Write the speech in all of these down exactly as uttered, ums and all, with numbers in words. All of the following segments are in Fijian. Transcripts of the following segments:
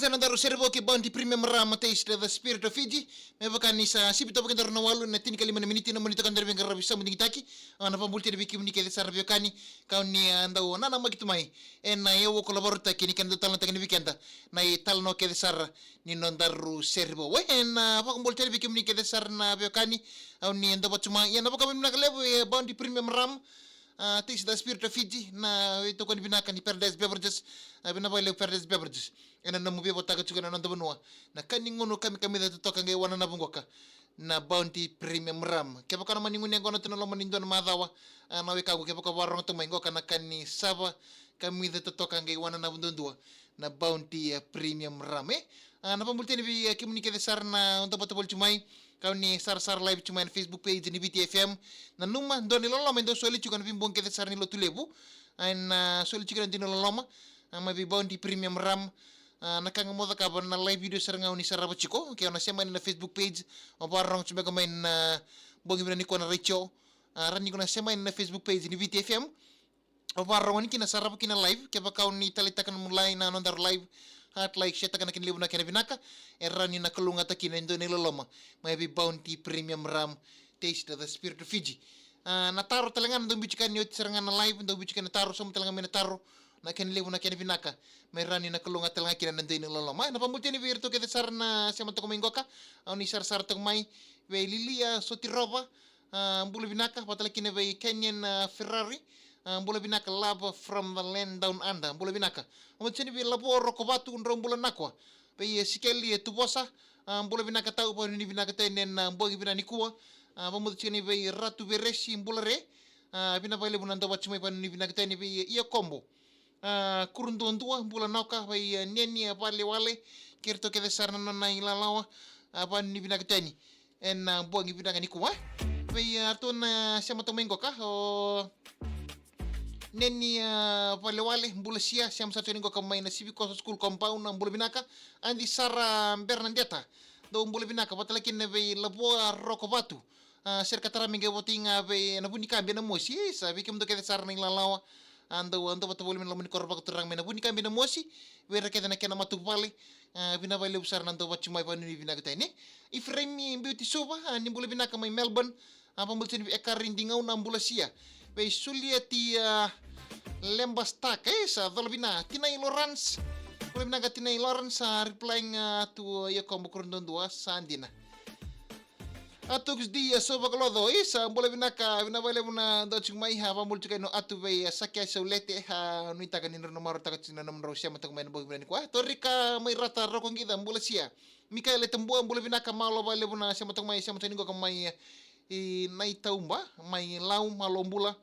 Na daru sere vou kei Bounty Premium Rum, Taste the Spirit of Fiji. Me vaka ni sa sivi toka vei kedaru na walu na tinikalima na miniti, na moni toka daru veiqaravi sa mu digitaki. A, na vabuliteni vei kemuni kece sara na veiwekani, kau ni a dau nanamaki tu mai ena iyau ko lavarutaki ni kena dau talanoataki ni vei keda na italanoa kece sara ni nodaru sere vou. E, na vakabuliteni vei kemuni kece sara na veiwekani, au ni dau vatu mai. Ia na vakavinavinaka levu e Bounty Premium Rum, a, Taste the Spirit of Fiji, na veitokoni vinaka ni Paradise Beverages, a, vinaka vakalevu Paradise Beverages. Ena nomu veivotaka tiko ena noda vanua. Na ka ni gunu kamikamica totoka qai wananavu qoka. Na Bounty Premium Rum. Kevaka na mani gunu yaqona tu na loma ni dua na macawa, a, na wekaqu kevaka vakarorogo tu mai qoka na ka ni sava kamica totoka qai wananavu duadua. Na Bounty, a, Premium Rum, e? A, na vabuliteni vei, a, kemuni kece sara na dau vata voli tu mai. Kau ni sarasara live tu mai na Facebook page ni Viti F M. Nanuma, dua na iloloma e dau soli tiko na veibogi kece sara ni Lotulevu. A, na soli tiko na dua na iloloma, a, mai vei Bounty Premium Rum. A, na ka ga mo cakava na live video sara ga o ni sarava tiko. Ke o na sema yani na Facebook page, o vakarorogo tu beka mai na bogi vinaka nikua na retio. A, rawa ni ko na sema yani na Facebook page ni Viti F M. O vakarorogo yani kina, sarava kina live, kevaka o ni taleitaka na nomu lai na nodaru live, heart, like, share taka na kena levu na kena vinaka, e rawa ni na kalougata kina e dua na iloloma mai vei Bounty Premium Rum, Taste the Spirit of Fiji. A, na taro tale ga na dau biuti ka ni oti sara ga na live, dau biuti ka na taro, sauma tale ga mai na taro, na kena levu na kena vinaka, me rawa ni na kalougata tale ga kina na dua na iloloma. Na vabuliteni vei iratou kece sara na sema toka mai qoka, au ni sarasara toka mai, vei Lilia Sotirova, a, bula vinaka, vata tale kina vei Kenyan, a, Ferrari, a, bula vinaka, love from the land down under, bula vinaka. Au ni vei Lavo Rokovatu, drau bula nakua. Vei, e, Sikeli, e, Tuvosa, a, bula vinaka tau, vakanuinui vinaka tu yani ena bogi vinaka nikua. A, vamuta tiko yani vei Ratu Veresi, bula re. A, vinaka vakalevu na dau vatu mai, vakanuinui vinaka tu yani vei, e, Iakobo. A, Kuruduadua, bula nakua, vei, e, Neni, e, Valewale, kei iratou kece sara na nona ilalawa, a, vakanuinui vinaka tu yani ena, a, bogi vinaka nikua. Vei, a, ratou na sema toka mai qoka, o Neni, a, Valewale, bula sia, sema sara tu yani qoka mai na Sivikoso School Compound, na bula vinaka. Adi Sara Bernadeta, dou bula vinaka, vata tale kina vei Lavo Rokovatu. A, sere ka tara me qai votei ga vei na Vunikabi na mosi, isa, vei kemudou kece sara na ilalawa. A, dau, a, dau vata voli mai na loma ni koro vakaturaga mai na Vunikabi na mosi, vei ira kece na kena matavuvale. A, vinaka vakalevu sara na dau vatu mai, vakanuinui vinaka tu yani. Ifraimi Beauty Suva, a, ni bula vinaka mai Melbourne. A, vabula tiko yani vei Ekari Digau, na bula sia. Vei Sulieti, a, Lebastak, e, sa cola vina. Tinai Lawrence, bula vinaka Tinai Lawrence, a, replying, a, to, a, Iakobo Kuruduadua, sa dina. A, Tuks D, a, Sauvakaloco, isa, bula vinaka, vinaka vakalevu na dau tiko mai, a, vabula tiko yani o Atu vei, a, Sakia Saulete, a, nuitaka ni drau na marautaka tiko na nomudrau sema toka mai na bogi vinaka nikua. Torika mai Rata Rokoqica, bula sia. Mikaele Tabua, bula vinaka, malo vakalevu na sema toka mai, sema toka ni qoka mai, e, i Naitauba, mai Lau, malo bula.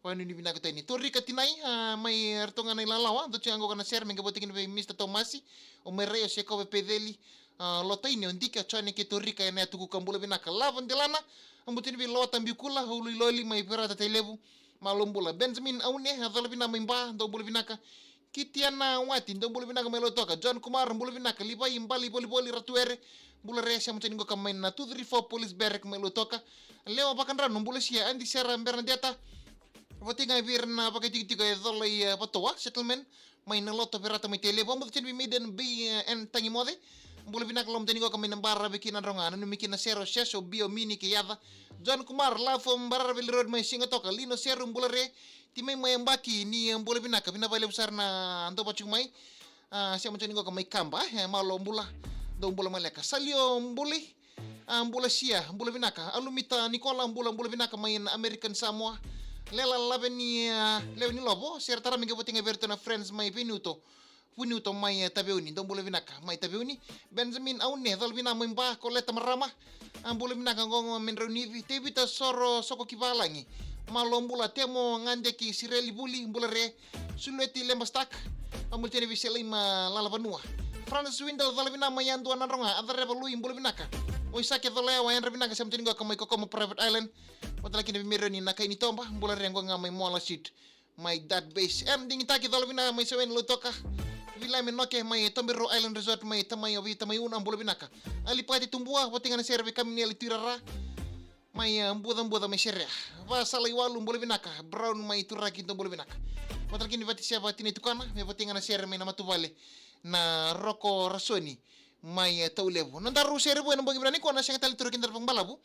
Vakanuinui vinaka tu yani. Torika Tinai, a, mai ratou ga na ilalawa, dou tiko ga qoka na sere me qai votei kina vei Mister Tomasi, o Merai, o Sekova Peceli, a, Lotaini, o Dika, Jone kei Torika ena yatu Kuka, bula vinaka. Lava Delana, a, bula tiko yani vei Lota Bikula, o Uluiloli mai Verata Tailevu, malo bula. Benjamin Aune, a, cola vina mai Ba, dou bula vinaka. Kitiana Wati, dou bula vinaka mai Lautoka. John Kumar, bula vinaka. Livai Bali Volivoli Ratuere, bula re, sema tiko ni qoka mai na two three four Police Barrack mai Lautoka. Lewa Vakadranu, bula sia. Adi Sera Bernadeta, votei ga vei ira na vakaitikotiko e cola i, e, Vatoa Settlement mai na loto Verata mai Tailevu. Vabula tiko yani vei Maiden Bay, e, en Tagimoce, bula vinaka, loma tiko ni qoka mai na Ba, ravi kina drau ga. Nanumi kina Sero, Seso, Bio, Mini kei Yaca. John Kumar, Lafo, Barara Valley Road mai Sigatoka. Lino Seru, bula re. Timai mai Yabaki, ni, e, bula vinaka, vinaka vakalevu sara na dau vatu mai. A, sema tiko ni qoka mai Kaba, e, malo bula. Dou bula maleka. Salio Buli, a, bula sia, bula vinaka. Alumita Nikola, bula, bula vinaka mai na American Samoa. Lela Laveni, a, Lewe ni Lovo, sera tara me qai votei ga vei iratou na friends mai Veniuto. Vuniuto mai, e, Taveuni, dou bula vinaka mai Taveuni. Benjamin Aune, cola vina mai Ba, Koleta Marama. A, bula vinaka qoqo me drau ni vi. Tevita Soro Soko Kivalagi, malo bula. Temo Gadeki Sireli Vuli, bula re. Sulueti Lebastak, vabula tiko yani vei Selaima Lalavanua. Francis Windel, cola vina mai Yadua, Nadroga, Acareva Lui, bula vinaka. O Isake Colayawa, yadra vinaka, sema tiko ni qoka mai Kokomo Private Island. Vata tale kina vei Merioni Nakainitoba, bula re, qoqo ga mai Moala Street. Mai Dart Base. Em Digitaki, cola vina mai Seweni Lautoka. Vilame Noke mai Tombero Island Resort mai Tamai, o vei Tamai Una, bula vinaka. Alipati Tubua, votei ga na sere vei Kaminieli Tuirara. Mai, e, Bucabuca mai Serea. Vasala Iwalu, bula vinaka. Brown mai Turaki, dou bula vinaka. Vata tale kina vei Vati Seva Tinai Tukana, me votei ga na sere mai na matavuvale. na Roko Rasoni mai, e, Taulevu. Nodaru sere vou ena bogi vinaka nikua, na sega tale ni turu kina vakabalavu.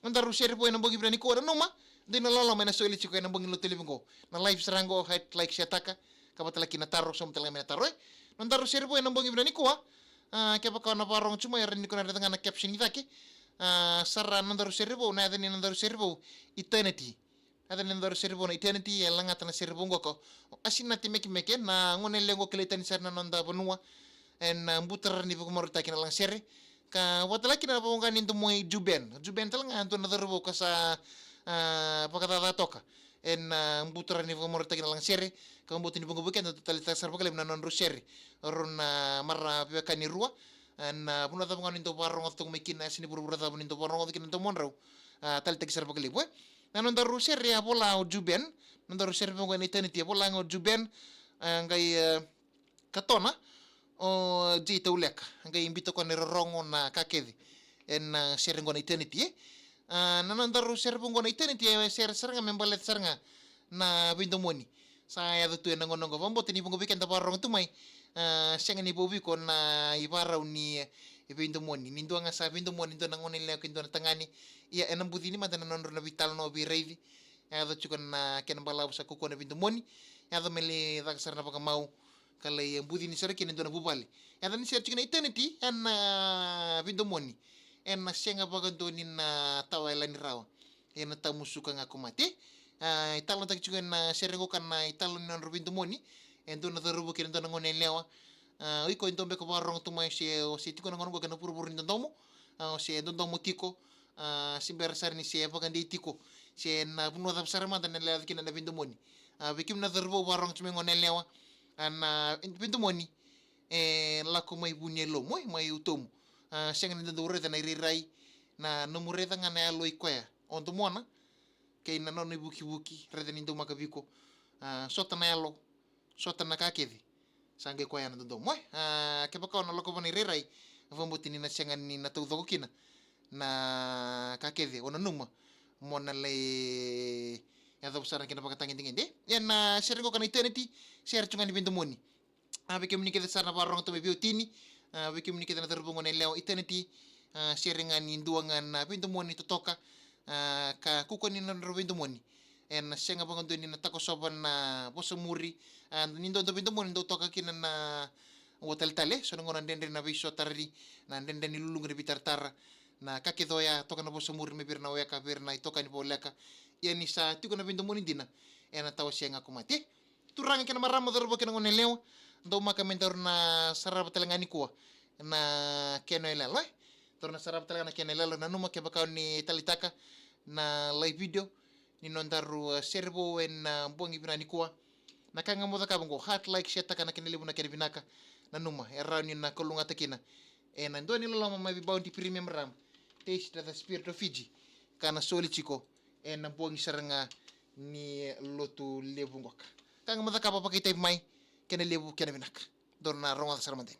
Nodaru sere vou ena bogi vinaka nikua, nanuma, dina loloma ena soli tiko ena bogi lotu levu qo. Na live sara qo, hit like, share taka, ka vata laki na taro, sauma tale ga mai na taro, e. Nodaru sere vou ena bogi vinaka nikua, a, kevaka o na vakarorogo tu mai, e rawa ni ko na raica ga na caption i cake. A, sara nodaru sere vou, na yaca ni nodaru sere vou, Eternity. Yaca ni nodaru sere vou na Eternity, e lagata na sere vou qoka o Asinati Mekemeke, na gone lewe qo kilai tani sara na noda vanua ena, a, buturara ni vakamarautaki na lagasere. Ka vata laki na voqa ni domo i Juben. Juben tale ga e dua na cauravou ka sa, a, vakacaca toka ena, a, buturara ni vakamarautaki na lagasere. Ka vakabauta ni vuqa vei keda dou taleitaka sara vakalevu na nodrau sere. Rau na marama veiwekani rua. Ena, a, vanua cava ga ni dou vakarorogo toka mai kina, e yasa ni vuravura cava ni dou vakarorogo kina na domodrau. A, taleitaki sara vakalevu, e. Na nodaru sere a vola o Juben, nodaru sere vou qo na Eternity a vola ga o Juben, a, qai, e, katona o J Tauleka, qai biuta o koya na irorogo na ka kece ena, a, sere qo na Eternity, e. A, na nodaru sere vou qo na Eternity, e sere sara ga me baleta sara ga na veidomoni. Sa yaco tu ena gauna qo, vakabauta ni vuqa vei keda vakarorogo tu mai, a, sega ni vou vei iko na ivakarau ni, e, veidomoni. Ni dua ga sa veidomoni, dua na gone lewe kei dua na tagane. Ia, ena bucini mada na nodrau na veitalanoa veiraici. Yaco tiko na kena balavu sa kaukaua na veidomoni. Yaco me lai caka sara na vakamau ka lai bucini sara kina e dua na vuvale. Yaco ni sere tiko na Eternity ena, a, veidomoni. Ena sega vakadua ni na tawa yalani rawa. Ena tamusuka ga ko mate. A, italanoataki tiko ena sere qo ka na italanoa ni nodrau veidomoni. E dua na cauravou kei na dua na gone yalewa. A, o iko e dua beka vakarorogo tu mai, se o se tiko na gauna qo kei na vuravura ni dodomo. A, o se dodomo tiko. A, se bera sara ni se vakadei tiko. Se na vanua cava sara mada na lewe kina na veidomoni. A, vei kemuni na cauravou vakarorogo tu mai, gone yalewa. A, na veidomoni e lako mai vu ni yalomu, e, mai utomu. A, sega ni dodou raica na irairai, na nomu raica ga na yalo i koya o domona kei na nona ivukivuki, raica ni daumaka vei iko. A, sota na yalo, sota na ka kece, sa qai koya na dodomo, e. A, kevaka o na lakova na irairai, vakabauta ni na sega ni na taucoko kina na ka kece o nanuma mo na lai yacova sara na kena vakatagedegede. Ia na sere qo ka na Eternity, sere tu ga ni veidomoni. A, vei kemuni kece sara na vakarorogo tu mai veiwatini, a, vei kemuni kece na cauravou, gone yalewa, Eternity, a, sere ga ni dua ga na veidomoni totoka, a, ka kaukaua ni nodrau veidomoni. Ena sega vakadua ni na takosova na vosa muri, a, ni dua dau veidomoni dau toka kina na ua taletale, so na gauna dredre na veisotarari, na dredre ni luluqa ni veitaratara, na ka kece oya, toka na vosa muri mai vei ira na weka, vei ira na itokani voleka. Ia ni sa tiko na veidomoni dina, ena tawasea ga ko mate. Turaga kei na marama, cauravou kei na gone yalewa, daumaka me daru na sarava tale ga nikua na kena yalewa, e. Daru na sarava tale ga na kena yalewa, nanuma kevaka o ni taleitaka na live video ni nodaru, e, sere vou ena, e, bogi vinaka nikua. Na ka ga mo cakava qo, heart, like, share taka na kena levu na kena vinaka. Nanuma e rawa ni na kalougata kina ena dua ni loloma mai vei Bounty Premium Rum. Taste the spirit of Fiji. Ka na soli tiko ena bogi sara ga ni lotu levu qoka. Ka ga mo cakava, vakaitavi mai, kena levu kena vinaka. Daru na rogoca sara mada yani.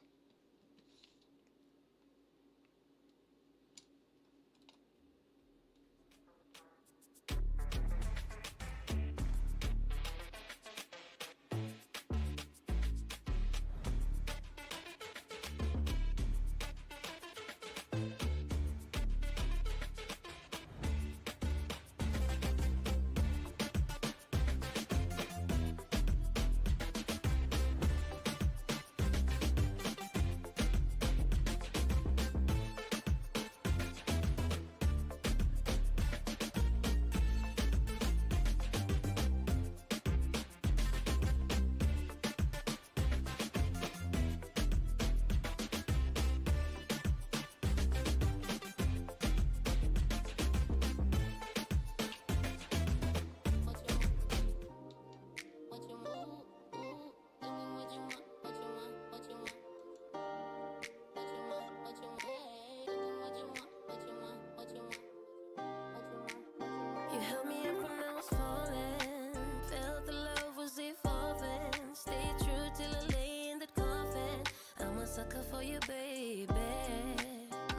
You held me up when I was falling. Felt the love was evolving. Stayed true till I lay in that coffin. I'm a sucker for you, baby.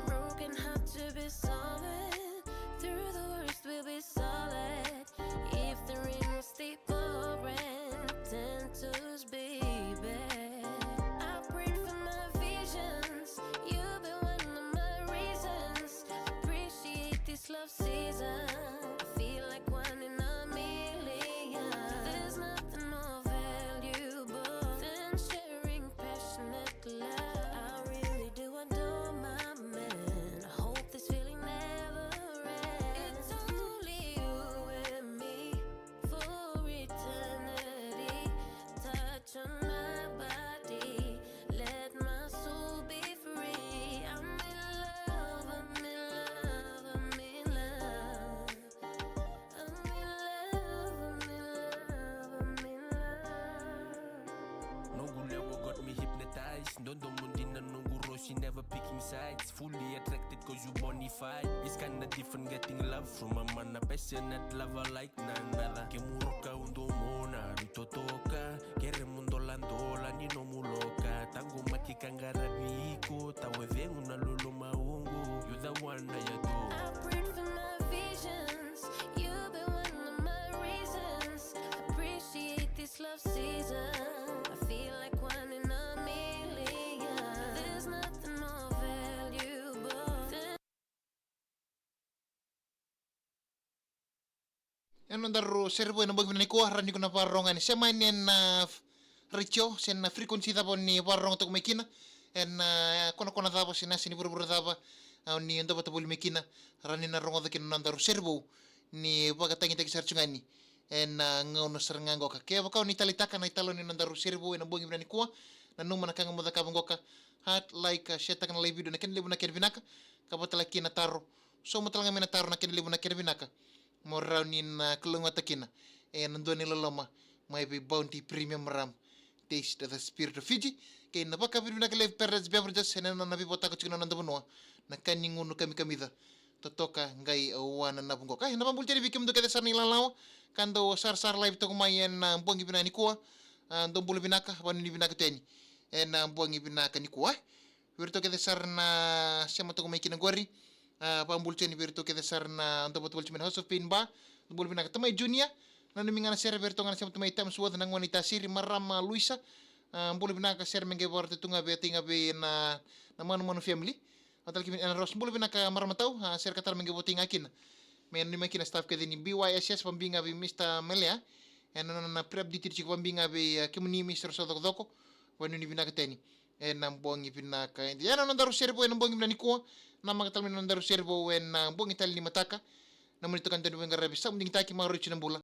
Broken heart to be solid. Through the worst, we'll be solid. If the rain was still pouring, ten toes, baby. I prayed for my Never picking sides, fully attracted cause you bonafide. It's kinda different getting love from a man, a passionate lover like none other. Kemu roka udo mona, rito toka, kere mundo landola ni no muloka. Tango maki kangara viko, tawe vengu na lolo maungu. You the one that you do. I prayed for my visions, you've been one of my reasons. Appreciate this love season. I feel like one in a million. There's nothing more valuable than. Ena nodaru sere vou ena bogi vinaka nikua, rawa ni ko na vakarorogo yani se mai ni ena retio se na frequency cava ni vakarorogo toka mai kina, ena konakona cava se na yasa ni vuravura cava, a, ni dovata voli mai kina, rawa ni na rogoca kina na nodaru sere vou ni vakatagitaki sara tu ga yani ena gauna sara ga qoka. Kevaka o ni taleitaka na italanoa ni nodaru sere vou ena bogi vinaka nikua, nanuma na ka ga mo cakava qoka, heart, like, a, share taka na live video na kena levu na kena vinaka, ka vata tale kina na taro, sauma tale ga mai na taro na kena levu na kena vinaka, mo rawa ni na kalougata kina ena dua na iloloma mai vei Bounty Premium Rum. Taste the spirit of Fiji. Kei na vakavinavinaka levu Paradise Beverages ena nona veivotaka tiko na noda vanua, na ka ni gunu kamikamica totoka qai wana na vuqoka. E, na vabula tale vei kemudou kece sara na ilalawa ka dau sarasara live toka mai ena, a, bogi vinaka nikua. A, dou bula vinaka, vanuinui vinaka tu yani ena, a, bogi vinaka nikua. Vei iratou kece sara na sema toka mai kina qori. A, vabula tu yani vei iratou kece sara na dovata voli tu mai na House of Pain Bar. Dou bula vinaka tamai Junior. Nanumi ga na sere vei iratou ga na sema tu mai Tamsworth, na gone i Tasiri, marama Luisa. A, bula vinaka, sere me qai vakarautaki tu ga vei, tei ga vei na, na Manumanu family. Vata tale kina ena Rose, bula vinaka marama tau, a, sere ka tara me qai votei ga kina. Me nanumi kina staff kece ni B Y S S, vabiga vei Mister Melea. Ena nona prep duty tiko vabiga vei, a, kemuni Mister Socokocoko. Vanuinui vinaka tu yani ena bogi vinaka. Ena nodaru sere vou ena bogi vinaka nikua, namaka tale mai na nodaru sere vou ena bogi tale ni mataka. Nomuni itokani dau ni veiqaravi, sa mu digitaki, maroroi tu na bula.